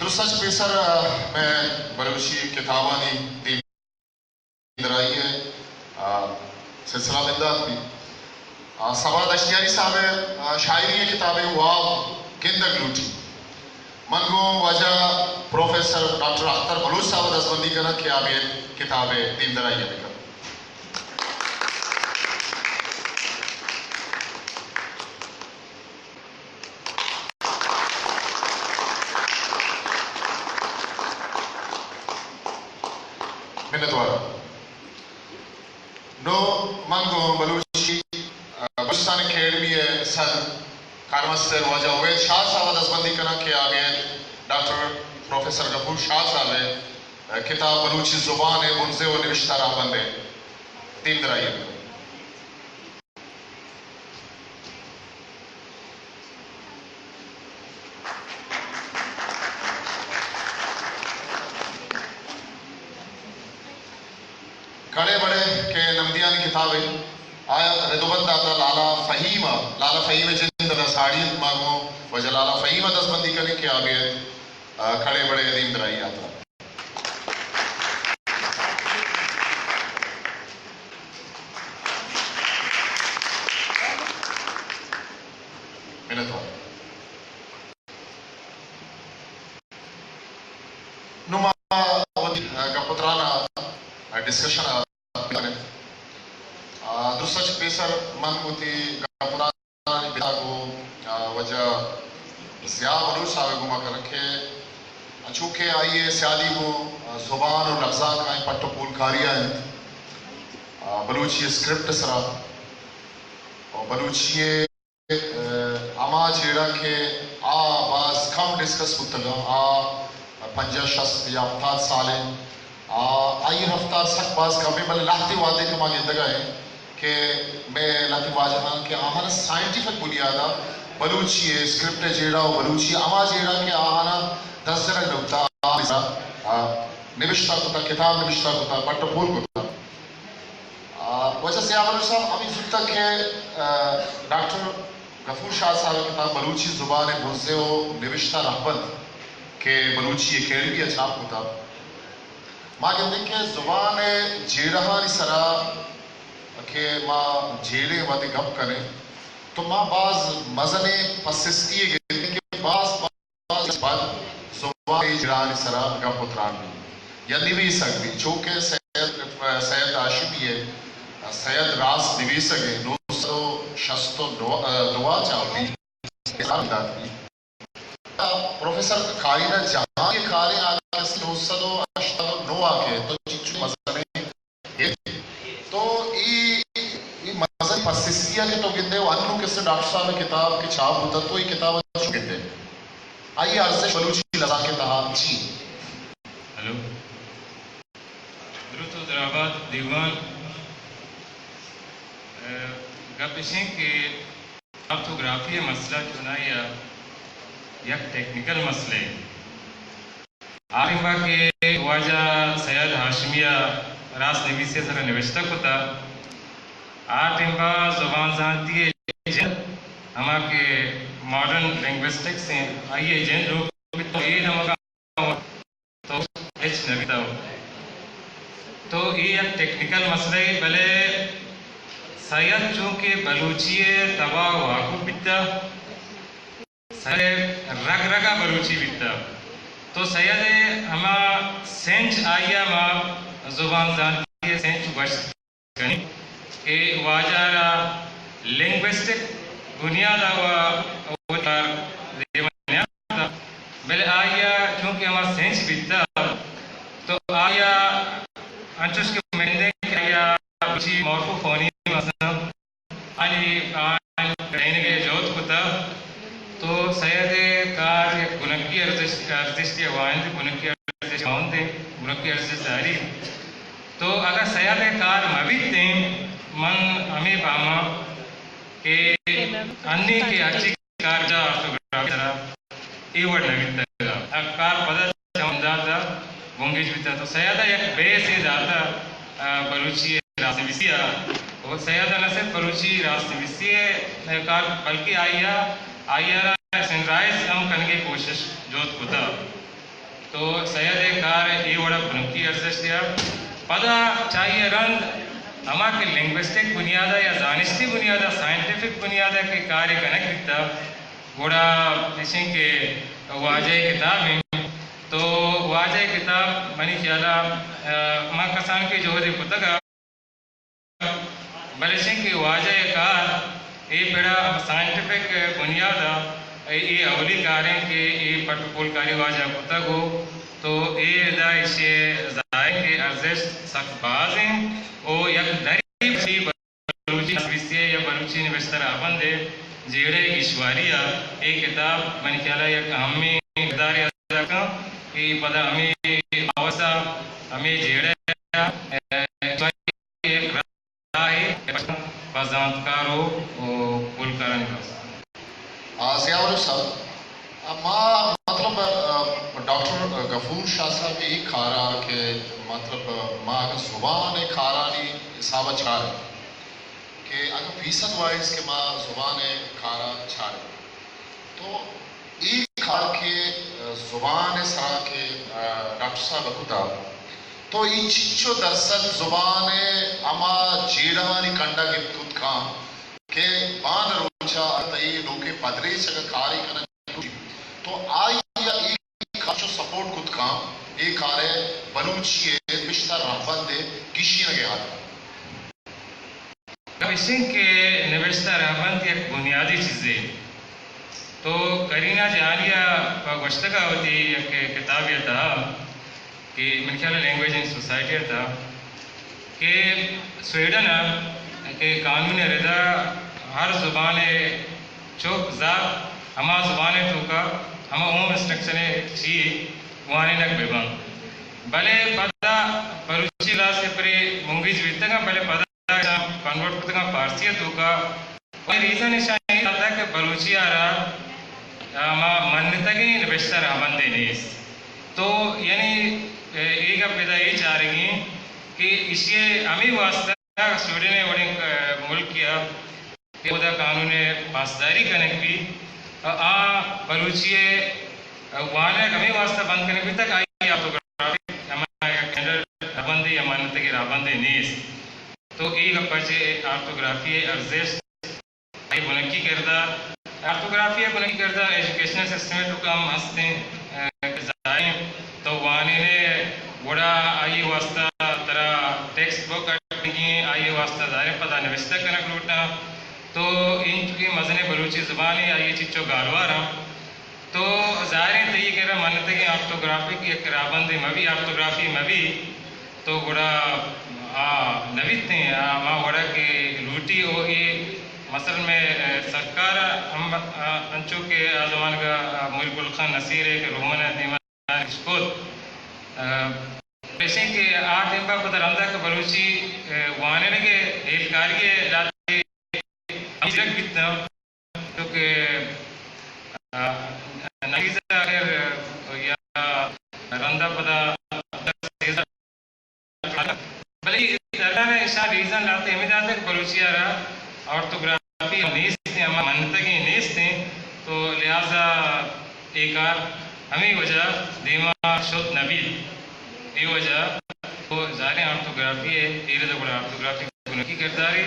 درست اچ پیسر، آ، مئے بلوچی کتابانی دیمدرائی ءِ، آ، سلسلہ بندات بیت۔ آ، صبا دشتیاری صاحب ءِ، آ، شاعری ءِ کتابے واب گندگ لوٹی۔ من گوں واجہ پروفیسر ڈاکٹر اختر بلوچ صاحب ءَ دزبندی کناں کہ آ بہ کتاب ءِ دیمدرائی ءَ بہ کن۔ منتوار۔ نوں من گوں بلوچی، آ، بلوچستان اکیڈمی ءِ صدر کارمستر واجہ عبید شاد صاحب ءَ دزبندی کناں کہ آ بہ ڈاکٹر پروفیسر غفور شاد صاحب ءِ، آ، کتاب بلوچی زبان ءِ بنزہ و نبشتہ راہبند ءِ دیمدرائی ءَ بہ کن۔ کڑے بڑے کہ نمدیانی کتابے، آ رد و بند داتا لالا فہیم ءَ، لالا فہیم ءِ جند ادا ساڑی انت، ما گوں واجہ لالا فہیم ءَ دزبندی کنیں کہ آ بہ، آ، کڑے بڑے ءِ دیمدرائی ءَ آتا۔ منتوار۔ نوں ما وتی گپ و تران ءَ، ڈسکشن ءَ، آ، درست اچ پیسر من وتی گپ و تران ءِ بنا گوں، آ، واجہ ضیاء بلوچ صاحب ءَ گوما کناں کہ چونکہ آئی ءِ سیادی گوں، آ، زبان و لبزانک ءِ پٹ و پولکاری ءَ انت۔ آ، بلوچی اسکرپٹ ءِ سرا و بلوچی ءِ، آ، ہما جیڑہ کہ آ باز کم ڈسکس بوتگ، آ پنجاہ، شست یا ہفتاد سال انت۔ آ، آئی رفتار سک باز کم انت، بلے لہتے وہدے کہ ما گندگ ءَ ایں کہ مئے لہتے واجہاں کہ آہاں سائنٹیفک بنیاد ءَ بلوچی ءِ اسکرپٹ ءِ جیڑہ و بلوچی ءِ ہما جیڑہ کہ آہاں دست جنگ نہ بوتا، آ، آ، نبشتہ کتا، کتاب نبشتہ کتا، پٹ و پول کتا۔ آ، واجہ ضیاء بلوچ صاحب، ہمے زوتک کہ، آ، ڈاکٹر غفور شاد صاحب ءِ کتاب بلوچی زبان ءِ بنزہ و نبشتہ راہبند کہ بلوچی اکیڈمی ءَ چھاپ کتا۔ ما گندیں کہ زبان ءِ جیڑہانی سرا کہ ما جیڑیں وہدے گپ کنیں تو ما باز مزنیں پسستی ءَ گندیں کہ باز باز پد زبان ءِ جیڑہانی سرا گپ و تران بیت یا نویسگ بیت، چو کہ سید، سید ہاشمی ءِ سید راست نویسگ ءِ نو سد و شست و نو، دو ءَ چاپ بیت، دات بیت۔ پروفیسر کائنات جہانی ءِ کاریں آ کس نو سد و ہشتاد و نو ءَ کہ تو چنچو مزنیں تو اے، اے مزن پسستی ءَ کہ تو گندے و انوں کس ڈاکٹر صاحب ءِ کتاب کہ چھاپ بوتا تو اے کتاب ءَ چو گندے؟ آئی ءِ ارزش بلوچی لبزانک ءِ تہا چی؟ ہلو۔ درود و درآباد دیوان۔ اے، گپ اش انت کہ آرتھوگرافی ءِ مسئلہ چونائی ءَ یک ٹیکنیکل مسئلہ اے۔ آ ٹیمبا کہ واجہ سید ہاشمی ءَ راست نویسی ءِ سرا نوشتہ کتا، آ ٹیمبا زبان زانتی ءِ جند، ہما کہ ماڈرن لنگوسٹکس ایں، آئی ءِ جند روک بیت، اے دمگا تو ہچ نہ بیتگ۔ تو اے یک ٹیکنیکل مسئلہ اے، بلے سید چونکہ بلوچی ءِ تب ءَ واقف بیتگ، سید ءِ رگ رگ ءَ بلوچی بیتگ، تو سید ءِ ہما سنچ آئی ءَ ما زبان زانتی ءِ سنچ گوشت کنیں کہ واجہ را لنگوسٹک بنیاد ءَ و وتی کار دیما نیاتکگ، بلے آئی ءَ چونکہ ہما سنچ بیتگ تو آئی ءَ انچوش کہ مندیں کہ آئی ءَ بلوچی مورفو فونیم مثلاً آنی آن ٹرینگ ءِ جہد کتگ تو سید ءِ کار یک بنکی ارزشت، ارزشتے ءِ واہند، بنکی ارزشت ءِ واہند، بنکی ارزشت داری۔ تو اگاں سید ءِ کار مہ بیتیں، من ہمے پہماں کہ انی کہ ہرچی کار جا آرتھوگرافی سرا اے وڑ نہ بیتگ۔ آ کار پدا چہ بندات ءَ بنگیج بیتگ۔ تو سید ءَ یک بیسے داتگ، آ، بلوچی ءِ راست نویسی ءَ۔ و سید ءَ نہ صرف بلوچی راست نویسی ءِ کار، بلکہ آئی ءَ، آئی ءَ را اسٹینڈرائز ہم کنگ ءِ کوشش جہد کتگ۔ تو سید ءِ کار ءَ اے وڑ ءَ بنکی ارزشت یا پدا چاہیے رند ہما کہ لنگوسٹک بنیاد ءَ یا زانشتی بنیاد ءَ، سائنٹیفک بنیاد ءَ کہ کارے کنگ بیتا، گڑا ایشیں کہ واجہ ءِ کتاب ایں۔ تو واجہ ءِ کتاب منی خیال ءَ، آ، ما کسانکیں جہدے کتگ ءَ، بلے ایشیں کہ واجہ ءِ کار اے پڑا سائنٹیفک بنیاد ءَ اے، اے اولی کار ایں کہ اے پٹ ءُ پولکاری واجہ ءَ کتگ ءُ تو اے ادا ایشی ءِ ظاہر کہ ارزشت سک باز ایں ءُ یک دری بلوچی نویسی ءِ یا بلوچی نبشتہ رہبند ءِ جیڑہ ءِ گیشواری ءَ اے کتاب منی خیال ءَ یک اہمیں کردارے ادا کن کہ پدا ہمے باوست ءَ ہمے جیڑہ ءَ، اے، یک راہے پہ زانتکار ءُ، ءُ پولکارانی واستہ۔ آ، ضیاء الحق صاحب، آ، ما مطلب، آ، ڈاکٹر غفور شاہ صاحب ءِ اے کار ءَ کہ مطلب ما اگاں زبان ءِ کارانی حساب ءَ چاریں کہ اگاں فیصد وائز کہ ما زبان ءِ کار ءَ چاریں، تو اے کار کہ، آ، زبان ءِ سرا کہ، آ، ڈاکٹر صاحب ءَ کتا، تو اے چنچو درسد زبان ءِ ہما جیڑہانی کنڈا گپت کت کن کہ باندا روچا تئی نوکیں پدریچ اگاں کارے کنگ لوٹی، تو آئی ءَ اے کار چو سپورٹ کت کن، اے کار ءَ بلوچی ءِ نبشتہ رہبند ءِ گیشینگ ءِ ہاترا۔ گپ ایش انت کہ نبشتہ رہبند یک بنیادی چیزے۔ تو کرینا جہانی ءَ پہ گوشتگ ءَ وتی یک کتابے ءِ تہا کہ من خیال ءَ لینگویج اینڈ سوسائٹی ءِ تہا کہ سویڈن ءَ کہ قانون ءِ ردا ہر زبان ءِ چک زات ہما زبان ءِ توکا ہما ہوم انسٹرکشن ءِ چی وانینگ بہ بنت۔ بلے پدا بلوچی کلاس ءِ پرے بنگیج بیتگ انت، بلے پدا کنورٹ کتگاں فارسی ءِ توکا۔ و ریزن ایشاں اے داتا کہ بلوچی ءَ را ہما منتگیں نبشتہ رہبندے نیست۔ تو یعنی اے گپ ادا اے چارگی کہ ایشی ءِ ہمے واسطہ سویڈن ءِ وڑیں ملک ءَ کہ اودا قانون ءِ پاسداری کنگ بیت، آ بلوچی ءِ وانگ ہمے واسطہ بند کنگ بیتگ کہ آئی آرتھوگرافی ہما یک اسٹینڈرڈ رہبندے یا منتگیں رہبندے نیست۔ تو اے گپ ءَ چہ آرتھوگرافی ءِ ارزشت، آئی ءِ بنکی کردار، آرتھوگرافی ءِ بنکی کردار ایجوکیشنل سسٹم ءِ توکا ہم ہست انت، اہ، کہ ظاہر انت تو وانین ئے گڑا آئی ءِ واسطہ ترا ٹیکسٹ بک اڈ کنگی انت، آئی ءِ واسطہ ظاہر انت پدا نبشتہ کنگ لوٹاں۔ تو اینچکیں مزنیں بلوچی زبانے آئی ءِ چچو گالوار انت۔ تو ظاہر انت تئی کرا منتگیں آرتھوگرافک یک رہبندے مہ بی، آرتھوگرافی مہ بی، تو گڑا آ نہ بیتیں، آ ہما وڑا کہ لوٹی۔ او اے مثلاً مئے، اہ، سرکار ہم، آ، انچو کہ آ زمانگا، آ، میر گل خان نصیر ءِ کہ رومن ءِ دیما اشکت، اہ، ایشیں کہ آ ٹیمبا پدا رندا کہ بلوچی، اہ، وانینگ ءِ ہیلکاری ءِ لہتے ہم زیرگ بیت، چونکہ، آ، نویس ءَ اگر یا رندا پدا بلے سرکار ءَ ایشاں ریزن لہتے ہمے داتگ کہ بلوچی ءَ را آرتھوگرافی نیست، ہما منتگیں نیست، تو لہذا اے کار ہمے وجہ دیما شت نہ بیت۔ اے وجہ تو ظاہریں آرتھوگرافی ءِ ایر ءَ گڑا آرتھوگرافی بنکی کردارے،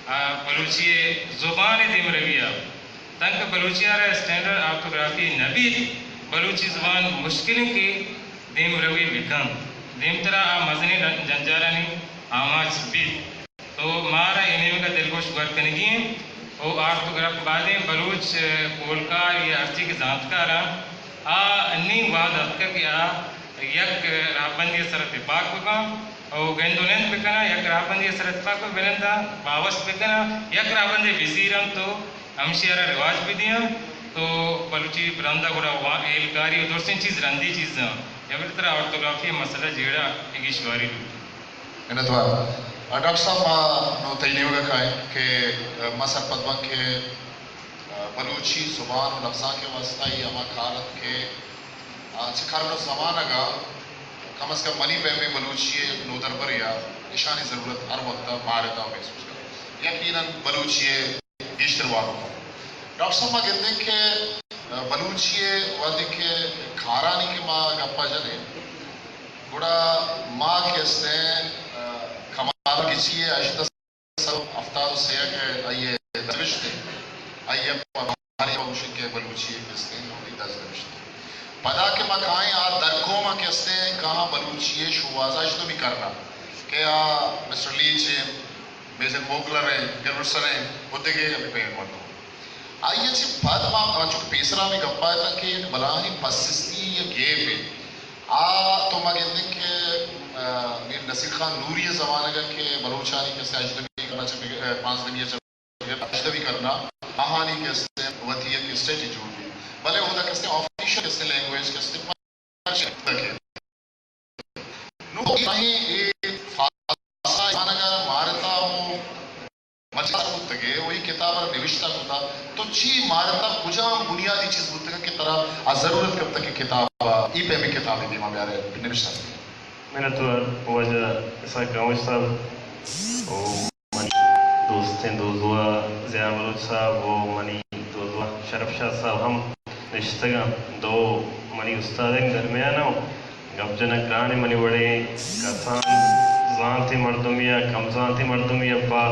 آ، بلوچی ءِ زبان ءِ دیمروی ءَ۔ تنکہ بلوچی ءَ را اسٹینڈرڈ آرتھوگرافی نہ بیت، بلوچی زبان مشکل انت کہ دیمروی بہ کنت، دیمترا آ مزنیں جنجالانی آماچ بیت۔ تو مارا اے نیمگ ءَ دلگوش گور کنگی انت۔ او آرتھوگراف بائدیں بلوچ پولکار یا ہرچی کہ زانتکار انت، آ نی وہد اتکگ کہ آ یک راہبندی ءِ سر ءَ تپاک بہ باں، او گند ءُ نند بہ کناں، یک راہبندی ءِ سر ءَ تپاک بہ بننداں، باوست بہ کناں، یک راہبندے بہ زیراں تو ہمشی ءَ را رواج بہ دیاں، تو بلوچی براندا گڑا وا-، ہیلکاری ءُ درستیں چیز رندی چیزاں، یا بلے ترا آرتھوگرافی ءِ مسئلہ جیڑہ ءِ گیشواری لوٹی۔ منتوار۔ آ، ڈاکٹر صاحب، ما نوں تئی نیمگ ءَ کائیں کہ، آ، ما سرپد باں کہ، آ، بلوچی زبان ءُ لبزانک ءِ واستہ اے ہما کار اَت کہ، آ، چہ قرن ءُ زمانگ ءَ کم از کم منی پیمیں بلوچی ءِ نودربرے ءَ ایشانی ضرورت ہر وقت ءَ مارت ءَ محسوس کنت۔ یقیناً بلوچی ءِ گیشتر وانوک۔ ڈاکٹر صاحب، ما گندیں کہ بلوچی ءِ وھدے کہ کارانی کہ ما گپ ءَ جنیں، گڑا ما کہ استیں، کمال گچی ءِ ہژدہ سد ہفتاد ءُ سے ءَ کہ آئی ءِ دزنوشت اِنت، آئی ءَ پہ بہاری ءَ گوشیت کہ بلوچی ءِ کہ استیں نوکیں دزنوشت اِنت۔ پدا کہ ما کائیں آ درکوم ءَ کہ استیں کاہاں بلوچی ءِ شوہاز ءِ ہژدمی کرن ءَ کہ آ مسٹر لیچ اِنت، میجر موکلر اِنت، گلبرٹسن اِنت ءُ دگہ ہمے پیمیں مردم۔ آئی ءَ چہ پد ما، چونکہ پیسرا ہمے گپ ءَ اتاں کہ یک بلاہیں پسستی یا گیپے، آ تو ما گندیں کہ، آ، میر نصیر خان نوری ءِ زمانگ ءَ کہ بلوچانی کہ استیں ہژدمی کرن ءَ چہ بگ-، آ، پانزدمی ءَ چہ بگر ہژدمی کرن ءَ آہانی کہ استیں وتی یک اسٹیٹی جوڑ بیت، بلے اودا کہ استیں آفیشل کہ استیں لینگویج کہ استیں پرشین تک اِنت۔ نوں اے، اے فارس ءِ زمانگ ءَ مارتا ءُ مجلس بوتگ ئے ءُ اے کتاب ءَ نوشتہ کتہ، تو چی مارتا کجام بنیادی چیز بوتگ کہ ترا آ ضرورت کپتہ کہ کتاب ءَ اے پیمیں کتابے دیما بیارئے، نوشتہ بکئے؟ منتوار واجہ اسحاق کاموش صاحب ءُ منی دوستیں دوزواہ ضیاء بلوچ صاحب ءُ منی دوزواہ شرف شاد صاحب ہم نشتگ اَنت۔ دو منی استادانی درمیان ءَ گپ جنگ گران اِنت، منی وڑیں کسان زانتیں مردمے ءَ، کم زانتیں مردمے ءَ پہ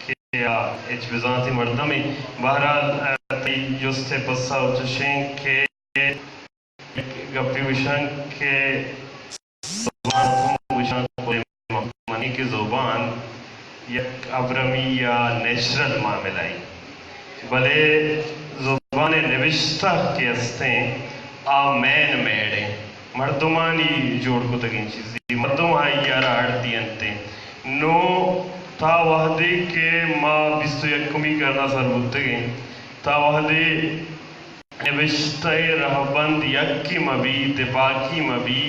کہ آ ہچ بزانتیں مردمے۔ بہرحال، آ، تئی جست ءِ پسہ چش اِنت کہ گپے گوشاں کہ زبان ہم گوشاں، منی کہ زبان یک ابرمی یا نیچرل معاملہ اِنت، بلے زبان ءِ نبشتہ کہ استیں، آ مین میڈ اِنت، مردمانی جوڑ کتگیں چیزے، مردم آئی ءَ را اڈ دینت۔ نوں تا وہدے کہ ما بیست ءُ یکمی کرن ءَ سر بوتگیں، تا وہدے نبشتہ ءِ رہبند یکے مہ بی، تپاکی مہ بی،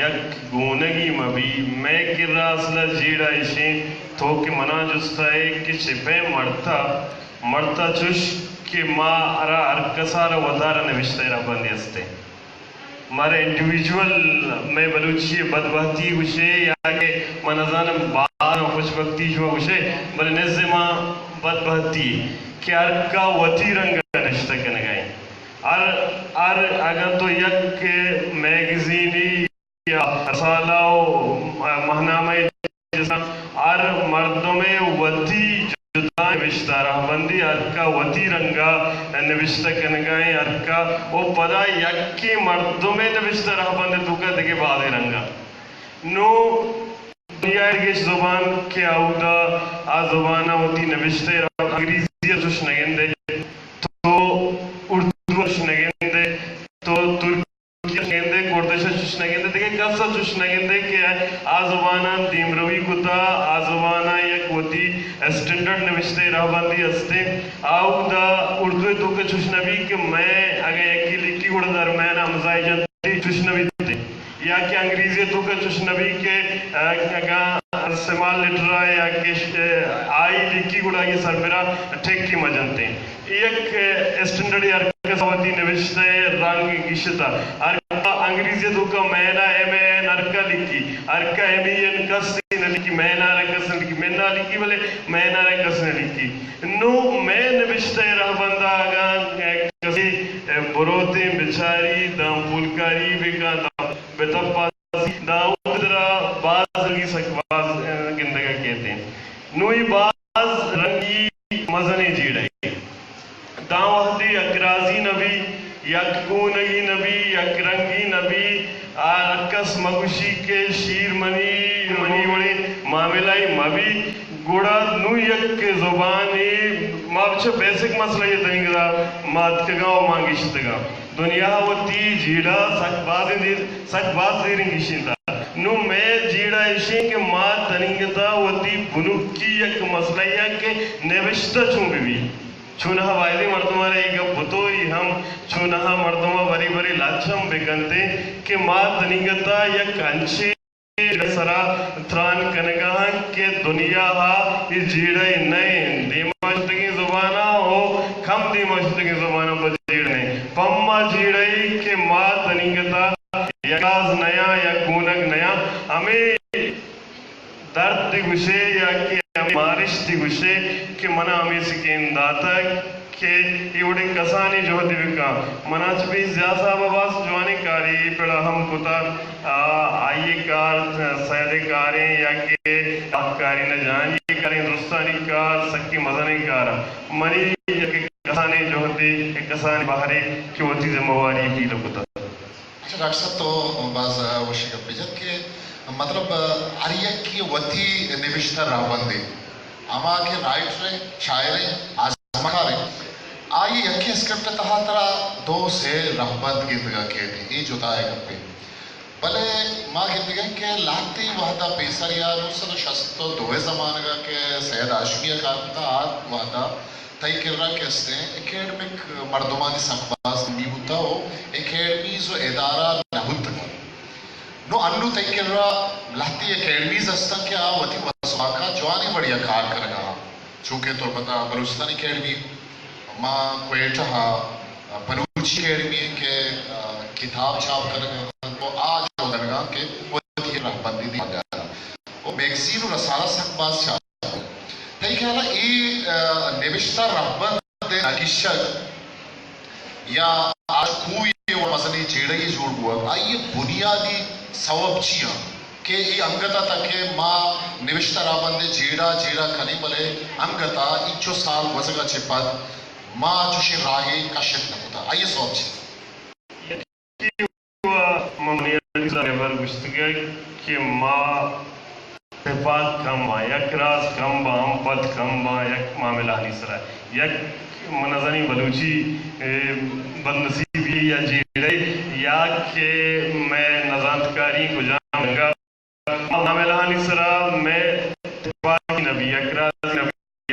یک گونگی مہ بی۔ مئے کرا اصل ءَ جیڑہ اِش اِنت، تو کہ منا جست ءَ ئے کہ چہ پیم مڑتہ، مڑتہ چش کہ ما را ہر کس ءَ را وتارا نبشتہ ءِ رہبندے است اِنت۔ مارا انڈیویجول، مئے بلوچی ءَ بدبہتی گوشے یا کہ من نزاناں باز خوش بختی شما گوشے، بلے نزے ما بدبہتی کہ ہر کا وتی رنگ ءَ نبشتہ کنگ ءَ اِنت۔ ہر، ہر اگاں تو یک میگزینے یا رسالہ ءُ ماہنامہ ءِ جسم، ہر مردم ءِ وتی جتا نبشتہ رہبندی، ہر کا وتی رنگ ءَ نبشتہ کنگ ءَ اِنت، ہر کا ءُ پدا یکیں مردم ءِ نبشتہ رہبند ءِ توکا دگہ بازیں رنگ ءَ۔ نوں دنیا ءِ گیش زبان کہ اودا آ زبان ءَ وتی نبشتہ ءِ رہبند، انگریزی ءَ چش نہ گندے، تو اردو ءَ چش نہ گندے، تو ترکی گندے، کردش ءَ چش نہ گندے، دگہ کس ءَ چش نہ گندے کہ آ زباناں دیمروی کتا، آ زباناں یک وتی اسٹینڈرڈ نبشتہ ءِ رہبندے است اِنت۔ آ اودا اردو ءِ توکا چش نہ بیت کہ مئے اگاں یکے لکھی گڑا درمیان ءَ ہمزہ ئے جنت، چش نہ بیت۔ یا کہ انگریزی ءِ توکا چش نہ بیت کہ، آ، اگاں سمال لیٹر ءَ یا کہ ش-، آئی لکھی گڑا آئی سربرا ٹھیک مہ جنت۔ یک اسٹینڈرڈے ہر کس ءَ وتی نبشتہ ءِ رنگ گیشتہ۔ ہر کا انگریزی ءِ توکا مین ءَ، ایم اے این، ہر کا لکھی، ہر کا ایم ای این، کس نہ لکھی، مین ءَ را کس نہ لکھی، مین ءَ لکھی بلے مین ءَ را کس نہ لکھی۔ نوں مئے نبشتہ ءِ رہبند ءَ اگاں کسے بروتیں بچاری، داں پولکاری بکاں، داں بتپاسی، داں اود را باز رنگی سک باز گندگ ءَ کیت اِنت۔ نوں اے باز رنگی مزنیں جیڑہ اِنت۔ داں وہدے یک رازی نہ بی، یک گونگی نہ بی، یک رنگی نہ بی، آ ہر کس مہ گوشی کہ شیر منی، منی وڑیں معاملہ ئے مہ بی، گڑا نوں یک زبانے ما چہ بیسک مسئلہ ءَ تنیگتا ما اتکگاں ءُ ما گشتگاں۔ دنیا ءَ وتی جیڑہ سک بازیں دیر، سک باز دیریں گیشینتا۔ نوں مئے جیڑہ ایشیں کہ ما تنیگتا وتی بنکی یک مسئلہ ءَ کہ نبشتہ چون بہ بی۔ چوناہا بائدیں مردماں را اے گپ بتو، اے ہم چوناہا مردماں برے برے لچ ہم بکنتیں کہ ما تنیگتا یک انچیں سرا تران کنگا ہاں کہ دنیا ءَ اے جیڑہ نئیں، دیما شتگیں زباناں ءُ کم دیما شتگیں زباناں پہ جیڑہ نئیں۔ پما جیڑہ اے کہ ما تنیگتا یک راز نیاں، یک گونگ نیاں، ہمے درد گوشے یا کہ ہمے مارشت گوشے کہ منا ہمے سکین داتگ کہ اے وڑیں کسانیں جہدے بکن۔ من ءَ چہ پہ ضیاء صاحب ءَ باز جوانیں کارے اے پڑ ءَ ہم کتگ۔ آ، آئی ءِ کار، سید ءِ کاریں یا کہ آکارین جہانی ءِ کاریں، درستانی کار، سکیں مزنیں کار۔ منی یک کسانیں جہدے، یک کسانیں بہرے کہ وتی ذمہ واری پیلو کتگ۔ اچھا ڈاکٹر صاحب، تو باز وشیں گپے جت کہ مطلب ہر یکے وتی نبشتہ رہبندے، ہما کہ رائٹر ایں، شاعر ایں، آزمانکار ایں، آئی یکیں اسکرپٹ ءِ تہا ترا دو سے رہبند گندگ ءَ کیت، اے جتا ءِ گپے۔ بلے ما گندگ ءَ کہ لہتیں وہد ءَ پیسر یا نو سد ءُ شست ءُ دو ءِ زمانگ ءَ کہ سید ہاشمی ءَ کار کتہ، آ وہد ءَ تئی کرا کہ استیں اکیڈمک مردمانی سک باز کمی بوتہ ءُ اکیڈمیز ءُ ادارہ نہ بوتگ۔ نوں انوں تئی کرا لہتے اکیڈمیز ہستن کہ آ وتی وسواک ءَ جوانیں وڑے ءَ کار کنگ ءَ آں۔ چونکہ تربت ءَ بلوچستان اکیڈمی، ما کوئٹہ ءَ بلوچی اکیڈمی کہ کتاب چھاپ کنگ ءَ آں، تو آ جوڑ کنگ ءَ آں کہ وتی رہبندی دی ءُ میگزین ءُ رسالہ سک باز چھاپ۔ تئی خیال ءَ اے، آ، نبشتہ رہبند ءِ نہ گیشگ یا آ کوئی ءِ وڑ مزنیں جیڑہ یے جوڑ بوگ، آئی ءِ بنیادی سوب چی آں کہ اے انگت ءَ تک کہ ما نبشتہ رہبند ءِ جیڑہ جیڑہ کنیں، بلے انگت ءَ اینچو سال گوزگ ءَ چہ پد ما چوشیں راہے کشت نہ کتہ، آئی ءِ سوب چی؟ یکے ءَ من بنیادی سرا ہبر گوشتگ کہ ما تپاک کم باں، یک راست کم باں، ہم پد کم باں، یک معاملہانی سرا۔ یک من نزانیں بلوچی، اے، بدنصیبی یا جیڑہ یا کہ مئے نزانتکاری کجا